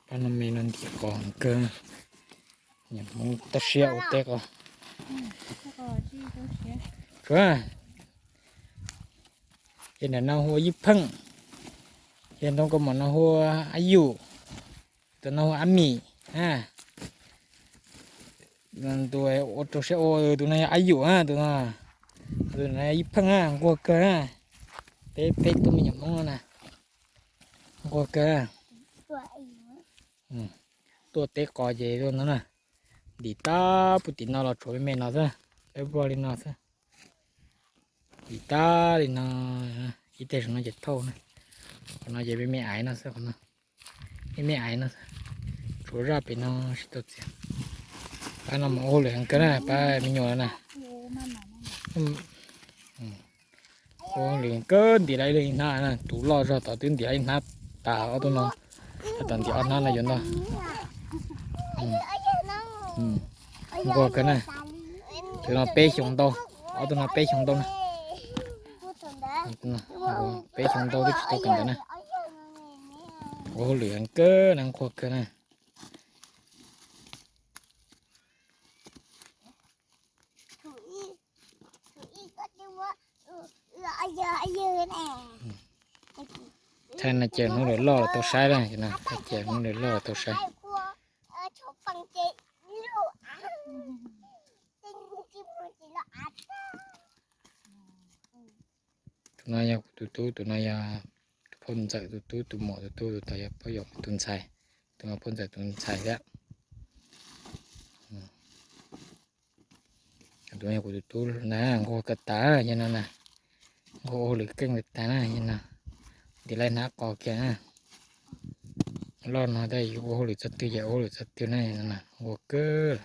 Pab no me no ntim qos kawg. Niam Hmoob toj siab ua teb qos. Tsuav, ces ntawm no hu ua yij pheej, ces ntoo kaus mom no hu ua ab yum, tus no hu ua ab mim na. Tus ua rau siab ua tus no yog ab yum na, tus no, tus no yij pheej na, nquag kawg na. Peb peb tug me nyuam Hmoob no na, nquag kawg na. Tuaj teb qos ces tuaj no na, ntim tag puag tim no los tshuav me me no xwb, lawv vog li no xwb. Ntim tag li no, ib teg saum no ces thauj na, qhov no ces me me aiv no xwb, qhov no me me aiv no xwb, tshuav zaj pem no tsis tau txiav. Pab no mas ua hauj lwm heev kawg na pab me nyuam na. Ua hauj lwm kawg, ntim lawv ib leeg ib hnab na, tus loj zog tod twb ntim lawv ib hnab tas, ob tug no, tom ntim ob hnab no yuav ntau. Nquag kawg na, tus no peb xyoos ntau, ob tug no peb xyoos ntau na. Peb xyoos ntau twb tsis tau kawm ntawv na. Ua hauj lwm heev kawg na, nquag kawg na. Thaij no ces hnub lawv loj los tau saib na, thaij ces hnub lawv loj los tau saib. Tus no yog kuv tus tub, tus no yog tus phauj ntxawm tus tub, tus muam tus tub, tus tod yog phauj yawm tus ntxhais, tus no phauj ntxawm tus ntxhais thiab. Tus no yog kuv tus tub na, nquag kawg tas yog no na, nquag ua hauj lwm keej kawg tas na yog no, ntim lawv ib hnab qos kiag na. Loj no tab yus ua hauj lwm txog twg ces ua hauj lwm txog twg na, nquag kawg.